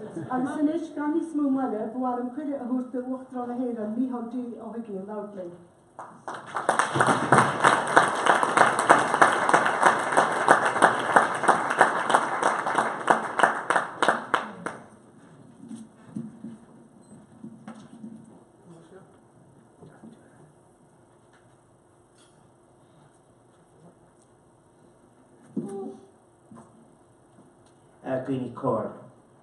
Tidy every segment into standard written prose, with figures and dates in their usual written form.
Agus anois, gan níos mó moille, ba mhaith liom cuireadh a thabhairt d'Uachtarán na hÉireann, Micheál D. Ó hUigínn, labhairt linn. A dhaoine córa,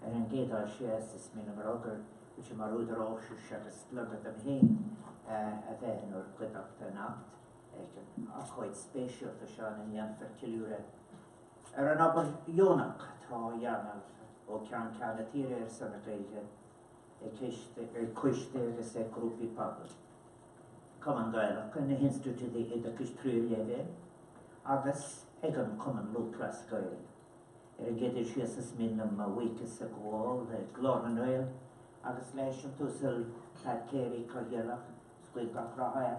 ar an gcéad dul síos is mian liom a rá go bhfuil sé mar údar áthais agus spleodair dom féin a bheith in bhur gcuideachta anocht ag an ócáid speisialta seo ina ndéanfar ceiliúradh ar an obair dheonach atá á dhéanamh ó cheann ceann na tíre ar son na Gaeilge ag coistí agus ag grúpaí pobail. Cumann Gaelach, na hinstitiúidí oideachais tríú leibhéal agus ag an Cumann Lúthchleas Gael. Ar an gcéad dul síos is mian liom mo bhuíochas a ghabháil le Glór na nGael agus leis an tUasal Pat Carey, Cathaoirleach, is guím gach rath air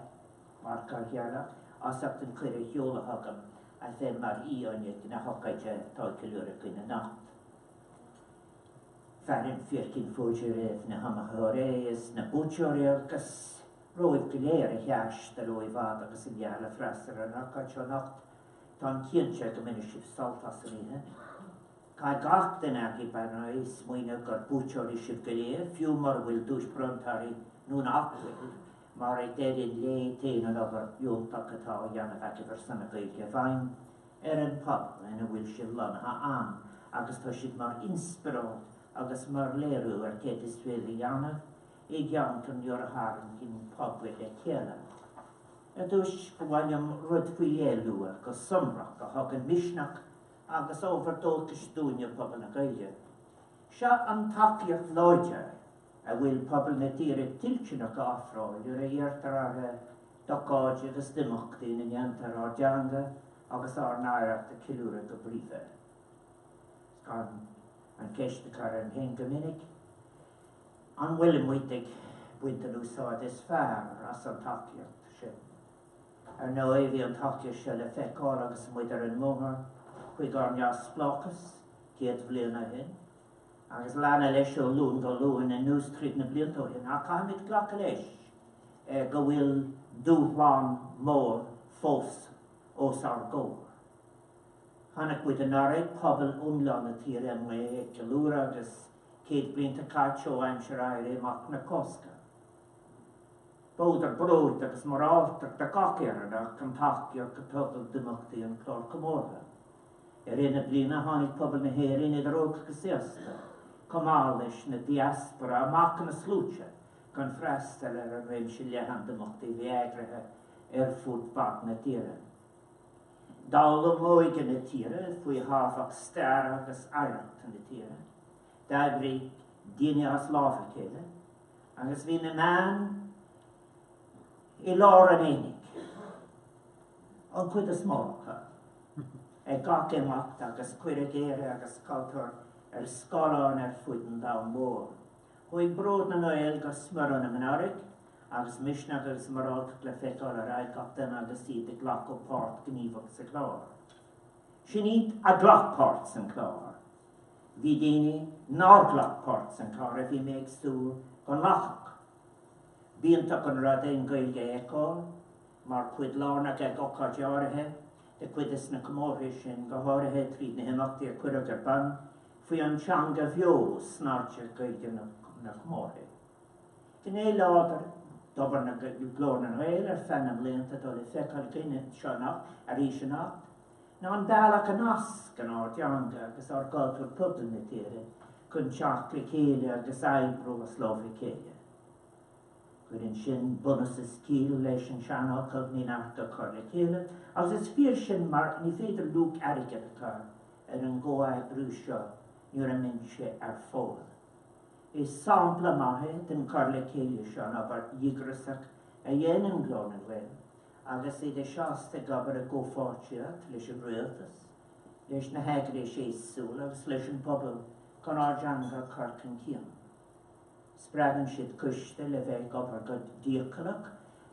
mar Chathaoirleach, as ucht an cuireadh a sheoladh chugam a bheith mar aoi oinigh na hócáide atá á ceiliúradh againn anocht. Fearaim Fir Chinn Fóid roimh na hiomaitheoirí is na buaiteoirí agus romhaibh go léir a thaistil ó i bhfad agus i ngearr le freastal ar an ócáid seo anocht. Táim cinnte go mbainfidh sibh sult as an oíche. Caithfidh gach duine agaibh, ar ndóigh, smaoineamh gur buaiteoirí sibh go léir, fiú mura bhfuil duais bronnta oraibh nó nach bhfuil, mar ag deireadh an lae téann an obair fhiúntach atá á dhéanamh agaibh ar son na Gaeilge i bhfeidhm ar an pobal ina bhfuil sibh lonnaithe ann agus tá siad mar inspioráid agus mar léiriú ar céard is féidir a dhéanamh i gceantar nuair a tharraingíonn pobail le chéile. Ar dtús, ba mhaith liom rud faoi leith a lua go sonrach a thugann misneach agus ábhar dóchais dúinne, pobal na Gaeilge. Seo an tacaíocht láidir a bhfuil pobal na tíre toilteanach a ofráil nuair a iarrtar orthu d'ocáidí agus d'imeachtaí ina ndéantar ár dteanga agus ár n-oidhreacht a cheiliúradh go bríomhar. Is gan an cheist a chur orainn féin go minic, an bhfuilimid ag baint an úsáid is fearr as an tacaíocht sin? Ar ndóigh, bhí an tacaíocht seo le feiceáil agus muid ar an mbóthar chuig ár neamhspleáchas 100 bliain ó shin, agus leanadh leis ó Luan go Luan anuas tríd na blianta ó shin, ach caithfimid glacadh leis go bhfuil dúshlán mór fós os ár gcomhair. Chonaic muid anuraidh pobal iomlán na tíre amuigh ag ceiliúradh agus 100 blianta caite ó aimsir Éirí Amach na Cásca. B'údar bróid agus moráltacht do gach Éireannach an tacaíocht a tugadh d'imeachtaí an chláir comórtha. I rith na bliana tháinig pobal na hÉireann, idir óg agus aosta, chomh maith leis na diaspora, amach ina sluaite chun freastal ar an réimse leathan d'imeachtaí a bhí eagraithe ar fud fad na tíre. D'fhoghlaim óige na tíre faoi thábhacht stair agus oidhreacht na tíre. D'oibrigh daoine as lámh a chéile agus bhí na meáin i lár an aonaigh, an chuid is mó acu, ag gach imeacht agus cuireadh Éire agus a cultúr ar scáileáin ar fud an domhain mhóir. Chuaigh bród na nGael go smior ionam anuraidh agus misneach agus moráltacht le feiceáil ar aghaidh gach duine agus iad ag glacadh páirt gníomhach sa chlár. Sin iad a ghlac páirt san chlár. Bhí daoine nár ghlac páirt san chlár a bhí mé ag súil go nglacfadh. B'iontach an rud é an Ghaeilge a fheiceáil mar chuid lárnach ag ocáidí áirithe de chuid des na comórthaí sin, go háirithe tríd na himeachtaí a cuireadh ar bun faoi An Teanga Bheo snáithe Gaeilge na comórthaí. Gné láidir d'obair na Glór na nGael ar feadh na mblianta atá le feiceáil againn anseo anocht, arís anocht, ná an bealach a nascann ár dteanga agus ár gcultúr pobal na tíre chun teacht le chéile agus oibriú as lámh a chéile. Cuireann sin bunús is ciall leis an seanfhocal 'ní neart go cur le chéile' agus is fíor sin mar ní féidir luach airgid a chur ar an gcomhoibriú seo nuair a mbíonn sé ar fáil. Is sampla maith é den chur le chéile seo an obair dhíograiseach a dhéanann Glór na nGael agus iad sásta ag obair i gcomhpháirtíocht leis an rialtas, leis na heagrais éagsúla agus leis an bpobal chun ár dteanga a chur chun cinn. Spreagann siad coiste le bheith ag obair go dícheallach,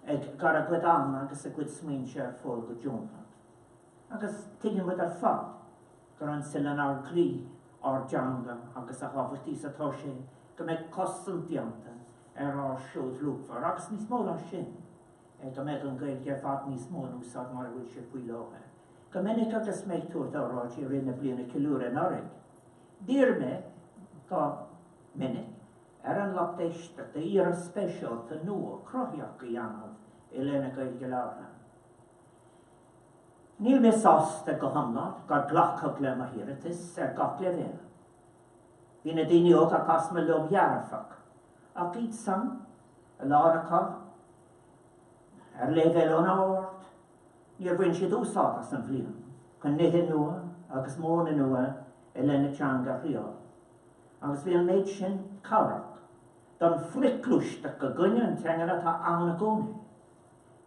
ag cur a gcuid ama agus a gcuid smaointe ar fáil go deonach. Agus tuigeann muid ar fad gur ansa lenár gcroí ár dteanga agus a thábhachtaí is atá sé go mbeidh cosaint déanta ar ár seod luachmhar agus níos mó ná sin, go mbeidh an Ghaeilge i bhfad níos mó in úsáid mar a bhfuil sé faoi láthair. Go minic agus mé ag tabhairt óráidí i rith na bliana ceiliúrtha anuraidh, d'iarr mé go minic ar an lucht éisteachta iarracht speisialta nua cruthaitheach a dhéanamh i leith na Gaeilge labhartha. Níl mé sásta go hiomlán gur glacadh le mo hiarratas ar gach leibhéal. Bhí na daoine óga a chas mé leo dearfach, ach iad san, a lán acu, ar leibhéal an-ard, níor bhain siad úsáid as an bhliain chun nithe nua agus modhanna nua i leith na teanga a thriáil. Agus bhí an méid sin cabhrach don frithghluaiseacht i gcoinne an teangan atá ann i gcónaí.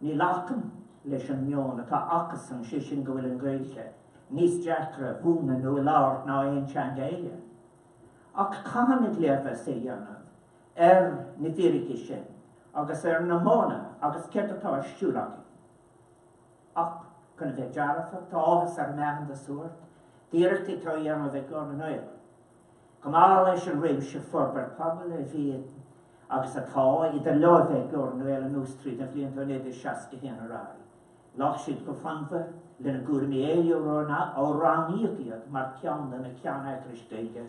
Ní ghlacaim leis an meon atá acusan, sé sin go bhfuil an Ghaeilge níos deacra a mhúineadh nó a labhairt ná aon teanga eile. Ach caithfimid léirmheas a dhéanamh ar na fíricí sin agus ar na modhanna agus céard atá ar siúl againn. Ach, chun a bheith dearfach, tá áthas orm aitheantas a thabhairt d'iarrachtaí atá á dhéanamh ag Glór na nGael. Chomh maith leis an réimse forbairt pobail a bhí agus atá idir láimhe ag Glór na nGael anuas tríd na bhlianta ó 1961 ar aghaidh, ghlac siad go fonnmhar lena gcúraimí eile ó roghnaíodh iad mar cheann de na ceanneagrais Gaeilge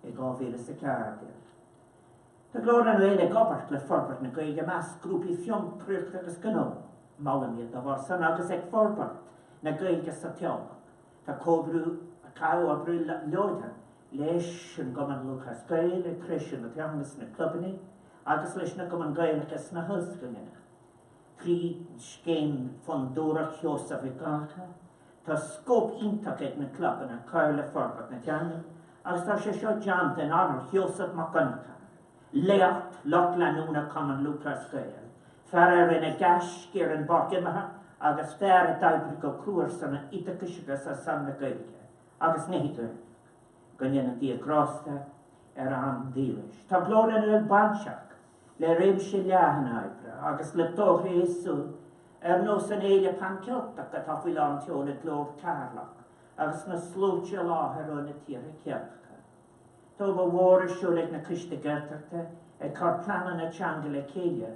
i 2014. Tá Glór na nGael ag obair le forbairt na Gaeilge i measc grúpaí fiontraíochta agus gnó, molaim iad dá bharr san, agus ag forbairt na Gaeilge sa teaghlach. Tá comhoibriú comhoibriú láidir leis an gCumann Lúthchleas Gael ag treisiú na teanga sna clubanna agus leis na Cumainn Gaelacha sna hollscoileanna. Tríd scéim Fondúireacht Sheosaimh Mhic Dhonncha, tá scóip iontach ag na clubanna cur le forbairt na teanga agus tá sé seo déanta in onóir Sheosamh Mac Donncha, laoch lucht leanúna Chumann Lúthchleas Gael, fear a rinne gaisce ar an bpáirc imeartha agus fear a d'oibrigh go crua ar son an oideachais agus ar son na Gaeilge agus nithe Gaelacha. Go ndéana Dia grásta ar a anam dílis. Tá Glór na nGael bainteach le réimse leathan oibre agus le tograí éagsúil ar nós an Fhéile Pan Ceilteach atá faoi lán tseoil ag Glór Ceatharlach agus na sluaite i láthair ó na tíortha Ceilteacha. Tá obair mhór ar siúl ag na Coistí Gaeltachta ag cur pleananna teanga le chéile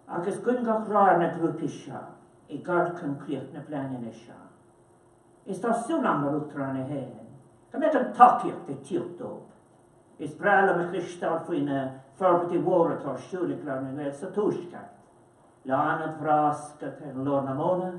agus guím gach rath ar na grúpaí seo i gcur chun críoch na bpleananna seo. Is tá súil agam mar Uachtarán na hÉireann go mbeidh an tacaíocht ag tíocht dóibh. Is breá liom a chloisteáil faoi na forbairtí mhóra atá ar siúl ag Glór na nGael sa Tuaisceart. Lánionad breá oscailte i nGlór na Móna,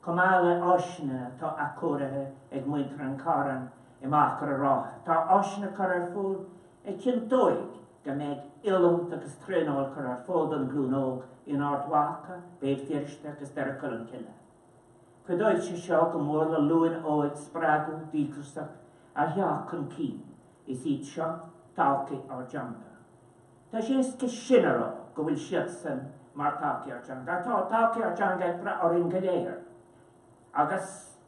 chomh maith le áiseanna atá athchóirithe ag muintir an Chairn i Machaire Rátha. Tá áiseanna curtha ar fáil a chinnteoidh go mbeidh oiliúint agus traenáil curtha ar fáil don ghlúin óg in Ard Mhacha, Béal Feirste agus Doire Cholmcille. Cuideoidh sé seo go mór le glúin óig spreagúil díograiseach a theacht chun cinn, is iad seo todhchaí ár dteanga. Tá sé éasca sin a rá go bhfuil siadsan mar todhchaí ár dteanga, ach tá todhchaí ár dteanga ag brath orainn go léir agus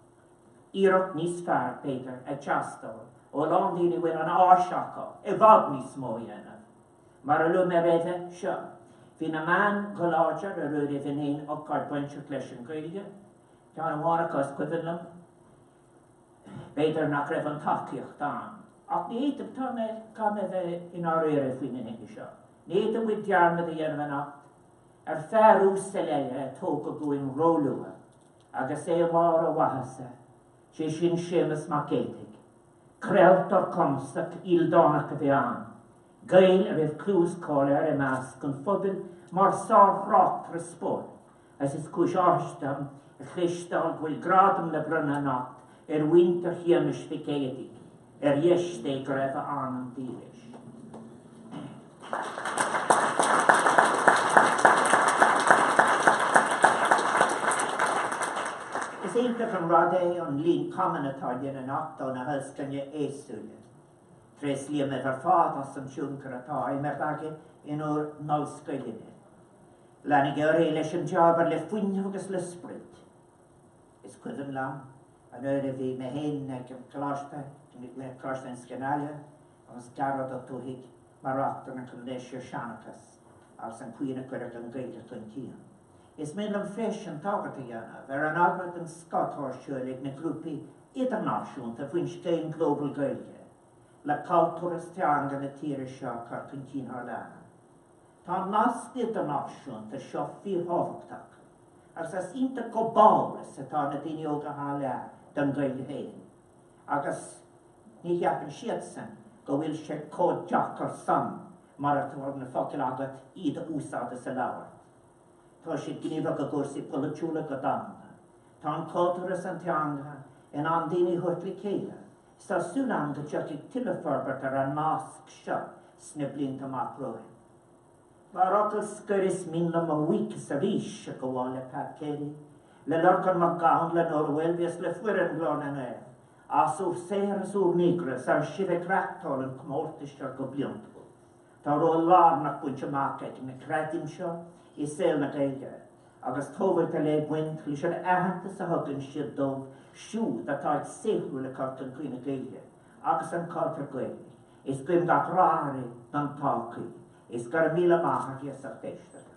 iarracht níos fearr, b'fhéidir, ag teastáil ó a lán daoine a bhfuil an áis acu i bhfad níos mó a dhéanamh. Mar a luaigh mé roimhe seo, bhí na meáin go láidir ar uairibh in aon ócáid bainteach leis an Ghaeilge, ceann amháin acu is cuimhin liom, B'fhéidir nach raibh an tacaíocht ann, ach ní fhéadfaidh, tá mé, caithfidh mé bheith i ndáiríre faoi na nithe seo. Ní fhéadfaidh muid dearmad a dhéanamh anocht ar fear uasal eile a tógadh uainn róluath agus é i mbarr a mhaitheasa, sé sin Séamus Mac Géidigh. Craoltóir cumasach ildánach a bhí ann, Gael a raibh clú is cáil air i measc an phobail mar sár-thráchtaire spóirt. Agus is cúis áthais dom a chloisteáil go bhfuil gradam le bronnadh anocht ar mhuintir Shéamais Mhic Géidigh, ar dheis Dé go raibh a anam dílis. Is iontach an rud é an líon cumann atá linn anocht ó na hollscoileanna éagsúla. Tréaslaím libh ar fad as an tionchar atá á imirt agaibh in bhur n-ollscoileanna. Leanaigí oraibh leis an dea-obair le fuinneamh agus le sprid. Is cuimhin liom an uair a bhí mé féin ag an gcoláiste, Coláiste Inse i nGaillimh, agus Gearóid Ó Tuathaigh mar reachtaire chun leis ar seanchas agus an chaoi ina cuireadh an Ghaeilge chun cinn. Is mian liom freisin tagairt a dhéanamh ar an obair den scoth atá ar siúl ag na grúpaí idirnáisiúnta faoin scéim Global Gaeilge. Le cultúr is teanga na tíre seo a chur chun cinn thar lear. Tá an nasc idirnáisiúnta seo fíorthábhachtach agus is iontach chomh báúil is atá na daoine óga thar lear don Ghaeilge féin agus ní cheapann siadsan go bhfuil sé chomh deacair san mar atá na focail agat iad a úsáid is a labhairt. Tá siad gníomhach i gcúrsaí polaitiúla go domhanda. Tá an cultúr is an teanga in ann daoine a thabhairt le chéile. Is tá súil agam go dtiocfaidh tuilleadh forbairt ar an nasc seo sna blianta amach romhainn. Mar fhocal scoir is mian liom mo bhuíochas arís a ghabháil le Pat Carey, le Lorcán Mac Gabhann, le Nóra Welby is le foireann Ghlór na nGael as bhur saothar is bhur ndíograis agus sibh ag reachtáil an chomórtais seo go bliantúil. Tá ról lárnach bainte amach ag na gradaim seo i saol na Gaeilge agus tábhacht ar leith ag baint leis an aitheantas a thugann siad dóibh siúd atá ag saothrú le cur chun cinn na Gaeilge agus an cultúr Gaelaigh. Is guím gach rath oraibh don todhchaí. Is go raibh míle maith agaibh as ucht éisteachta.